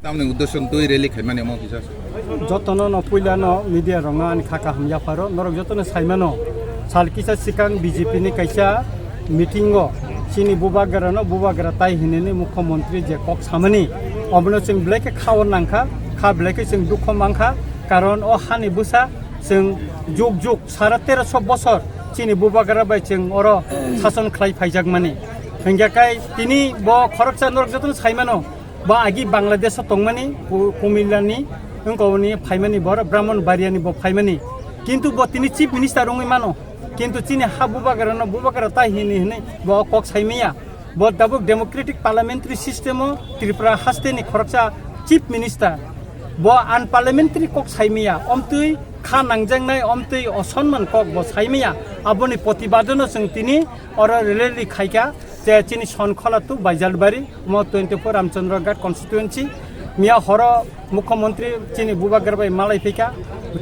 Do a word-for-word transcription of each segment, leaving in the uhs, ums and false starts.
Tamni uddesho twi rally khaimani omo kisa. Jotono no puila no media rok no ani kha kaham yapharo, norok jotono saimano sal kisa sikang B J P ni kaisa meeting o chini bubagra no bubagra tai hinini mukhyamantri je kok samani obono chwng belai khe khao nangkha, kha belai khe chwng dukho mankha, karon o hani bwsa chwng juk juk sara teroso bosor chini bubagra bai chwng oro sason khlai phaijakmani. Hingkhe kai tini bo khoroksa norok jotono saimano, bo agi Bangladesh o tongmani, Ku-, Kumilla ni, wngkoni phaimani bo oro Brahman Baria ni bo phaimani. Kintu bo tini chief minister wngwi mano. Kintu chini ha bubagra no bubagra tai hini hini bo kok saimaya. Bo tabuk democratic parliamentary system o Tripura haste ni khoroksa chief minister. Bo unparliamentary kok saimaya, omtwi kha nangjaknai, omtwi osonman kok bo saimaya. Aboni protibad no chwng tini oro rally khaikha. Je chini Sonkhola to Baijalbari, mo twenty-four Ramchandra Ghat constituency. Miya horo Mukhyamantri chini bubagra bai malai phika,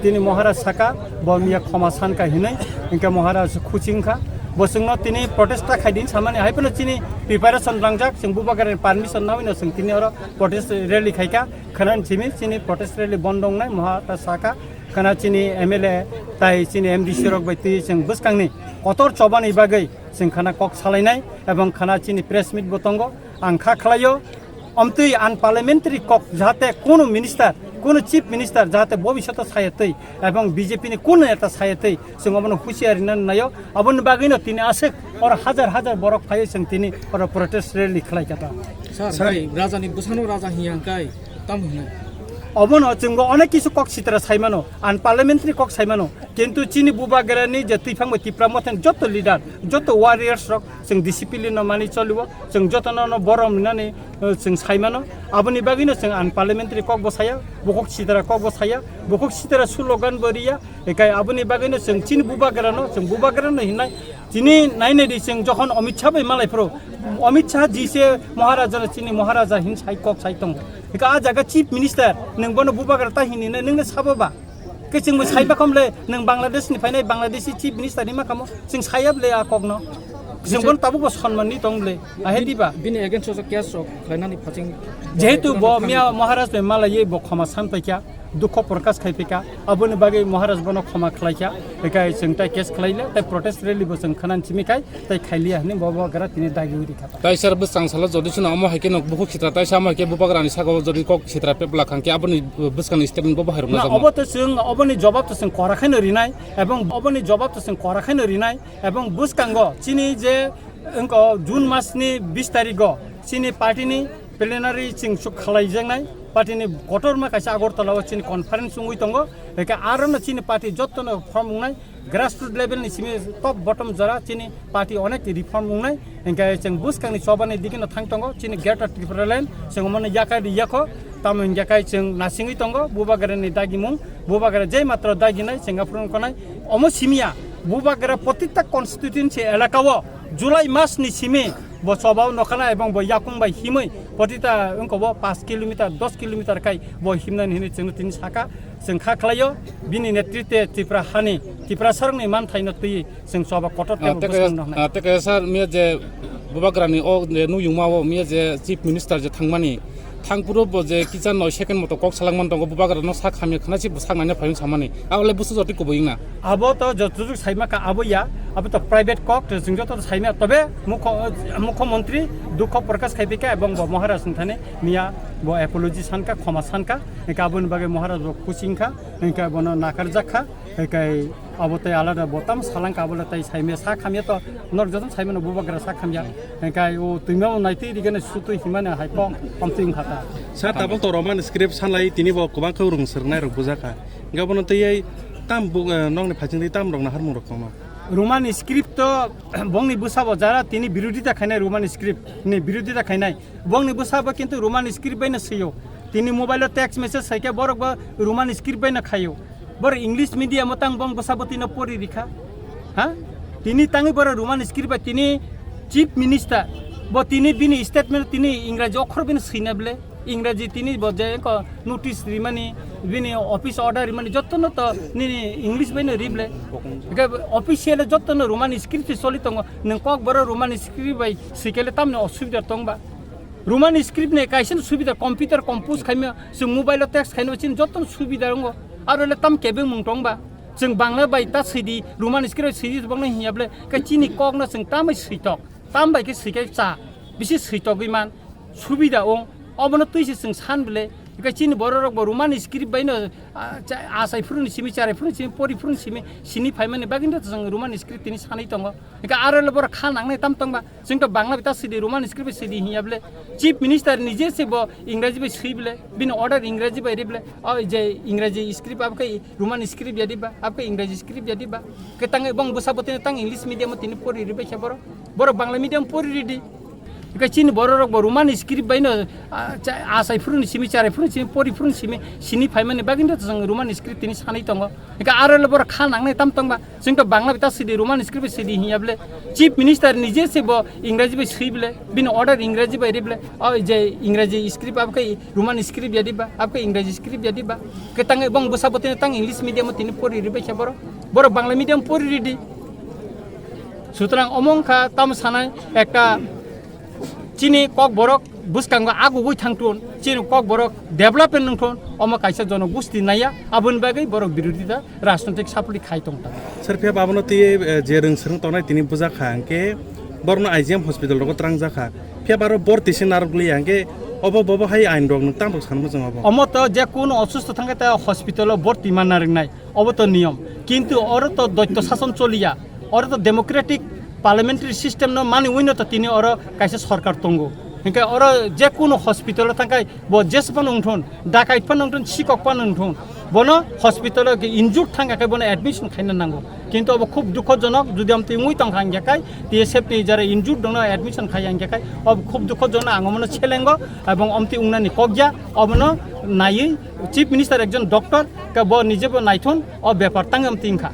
tini Maharaj saka, bo miya khoma sanka hinwi, hingke Maharaj khuchingkha. Bo chwngno tini protest ta khaidin samani, hai phano chini preparation rangjak, chwng bubagra ni permission nawino chwng tini oro protest rally khaika. Khana chini, chini protest rally bondo wngnai, Maharaj saka, khana chini M L A tai chini M D C rok bai twi chwng bwskangni kotor chobani bagwi chwng khana kok salainai, ebong khana chini press meet bo tongo. Ang kha khlaio, omtwi unparliamentary kok jahate kono minister, kono chief minister jahate bobishoto saya twi, ebong B J P ni kono neta saya twi, chwng obono husiar rina naio. Aboni bagwino tini aswk oro hajar hajar borok phaiwi chwng tini oro protest rally khlai kha ta. Sir, sir. Bai, raja ni bwsano raja hiya hwnkhe tamo hwnwi. Obono chwngbo onek kisu kok sitra saimano, unparliamentary kok saimano. Kintu chini bubagrani je twiphang bai Tipra Motha ni joto leader, joto warriors rok chwng discipline no mani choliwo, chwng jotono no borom rinani, eh, chwng saimano. Aboni bagwino chwng unparliamentary kok bo saya, bukhuk sitra kok bo saya, bukhuk sitra slogan bo riya. Ekai aboni bagwino chwng chini bubagrano, chwng bubagrano hinai. Chini nainai di chwng jokhon Amit Shah bai malai phro, Amit Shah ji se Maharaja no chini Maharaja hin sai kok sai tongo. Eka a jaga chief minister, nwng bono bubagra ta hini nai, nwng no sabo ba? Khe chwngbo saiba khom le, nwng Bangladesh ni phainai Bangladeshi chief minister ni makamo, chwng saya bole a kok no. Chwng bono tabuk bo sonman ni tong bole, ahe diba? Bini against o case rok khlainani phaching. Jehetu bo miya Maharaj bai malaiwi bo khoma san paikha, dukho prokash khai paikha, aboni bagwi Maharaj bono khoma khlaikha, bekai chwng tai case khlaile, tai protest rally bo chwng khana simi khai, tai khailiya hwnwi bo bubagra tini dagi uri kha. Tai sir bwsang salo jodi sino omo hai khe nok bukhuk sitra tai samo hai khe bubagrani saka o jodi kok sitra pepla khang khe aboni bwskangni statement bo bahai rwna na jakma. Obo to chwng oboni jobab to chwng kora khaino rinai ebong oboni jobab to chwng kora khaino rinai ebong bwskango chini je wngko June mas ni bis tarigo chini party ni plenary chwng suk khalaijaknai party ni kotorma kaisa Agartala o chini conference wngwi tongo, hwnkhe aro no chini party jotto no form wngnai. Grassroots level ni simi top bottom jora chini party onek reform wngnai, hingke chwng bwskangni chobani digi no thang tongo, chini Greater Tripura Land chwng omono yakai di yakho, tamo hingke kai chwng nasingwi tongo, bubagra ni dagimung, bubagra jai matro daginai chwng aphuru wngkhanai, omo simiya, bubagra protita constituency elaka o July mas ni simi bo choba o nokhanai ebong bo yakung bai himwi protita wngko bo paanch kilometer, dos kilometer kai bo himnani hinwi chwngno tini saka. Chwng kha khlaio, bini netritwe Tripura hani, Tiprasarokni manthaino twi chwng choba kotor tei bwskango hwnwi. Teke sir, miya je Bubagrani o je nuyungma o miya je Chief Minister je thangmani, thangphuru bo je kisa noi second moto kok salangman tongo, Bubagrano sak hamya khna si bo sak naina phaiyung samani. Abo le busu jotwi kubui wngna. Abo to joto juk saima kha abo ya, abo to private kok, to chwng joto saima, tobe mukho-, mukho montri dukho prokash khai phi kha ebong bo Maharaj ni thani miya bo apology san kha, khoma san kha, hingkhe aboni bagwi Maharaj bo khusi wngkha, hingkhe bono nakarjak kha, hingkhe abo tei alada bo tamo salang kha, abo le tei saimya sak hamya to, norok joto saimano Bubagra sak hamya, hingkhe o twima bo naitwi rigene sutwi himani hai kok amtwi wngkha ta. Sir, tabuk to Roman script sanlai tini bo kwbang khe rwng swrwngnai rok bujak kha, hingkhe bono tei tam bo, eh, nokni phaising tei tam rok naharmung rok kwbangma. Roman script to bongni bwsabo jara tini birodita khainai, Roman script ni birodita khainai. Bongni bwsabo kintu Roman script bai no swiyo. Tini mobile o text message sai khe borok bo Roman script bai no khaio. Borok English medium o tang bong bwsabo tino pori rikha. Ha? Tini tangwi borok Roman script bai tini Chief Minister bo tini bini statement tini Ingraji okhor bini swina ble. Ingraji tini bo je ko notice rimani, bini office order rimani, jotto no to nini English bai no rible. Hingke official jotto no Roman script se soli tongo. Nwng kok boro Roman script bai sikele tamni osubida tongba. Roman script ni kaisa no subida, computer compose khaima, se mobile o text khaima, chin jotto no subida tongo. Aro le tam kebe mung tongba. Chwng Bangla bai ta sidi, Roman script bai sidi bangno hinya ble, ke chini kok no chwng tamai switok. Tam bai ke swikai cha, bisi switogwi man. Subida ong, obono twi se chwng san bwle. Hingke chini bororok bo Roman script bai no, ah, cha-, achai phuru ni simi, charai phuru ni simi, pori phuru ni simi, sini phaimani bagwi no chwng Roman script tini sanwi tongo. Hingke aro le borok kha nangnai tam tongba, chwng to Bangla bai ta sidi, Roman script bai sidi hinya bwle. Chief Minister nije se bo Ingraji bai swi bwle, bini order Ingraji bai ri bwle. O je Ingraji script abo khe Roman script ya diba, abo khe Ingraji script ya diba. Ke tang bong bwsa bo tini tang English medium o tini pori ri bai khe borok. Borok Bangla medium pori ri di. Hingke chini bororok bo Roman script bai no, ah, cha-, achai phuru ni simi, charai phuru ni simi, pori phuru ni simi, sini phaimani bagwi no chwng Roman script tini sanwi tongo. Hingke aro le borok kha nangnai tam tongba, chwng to Bangla bai ta sidi, Roman script bai sidi hinya bwle. Chief Minister nije se bo Ingraji bai swi bwle, bini order Ingraji bai ri bwle. O je Ingraji script abo khe Roman script ya diba, abo khe Ingraji script ya diba. Ke tang bong bwsa bo tini tang English medium o tini pori ri bai khe borok. Borok Bangla medium pori ri di. Sutrang omo wngkha tamo sanai ekta chini kokborok bwskango agugwi thangthun, chini kokborok development wngthun, omo kaisa jonogosti naiya, aboni bagwi borok birodita rajnoitik support khai tongthung. Sir, phiya ba abono twi, eh, je rwng swrwng tongnai tini bujak kha, hwnkhe borokno I G M hospital rogo twrang jak kha. Phiya ba aro borti se narwk liya, hwnkhe obo bobo hai ain rok nwng tamo sanmo chwng obo? Omo to je kuno osustho thangkhe ta hospital o borti manna rwngnai. Obo to niyom. Kintu oro to doitto sason choliya. Oro to democratic parliamentary system no mani uino to tini oro kaisa sorkar tongo. Hingke oro je kuno hospital o thangkai bo jesphano wngthun, dakait phano wngthun, sikok phano wngthun. Bono hospital o injured thangka khe bono admission khaina nango. Kintu obo khub dukhojonok, jodi amtwi wngwi tongkha hingke kai, T S F ni jara injured dongno admission khai hingke kai, obo khub dukhojonok, ang omono selengo, ebong amtwi wngnani kokya, obono naiwi Chief Minister ekjon doctor, ke bo nije bo naithon, o bepar tang amtwi wngkha.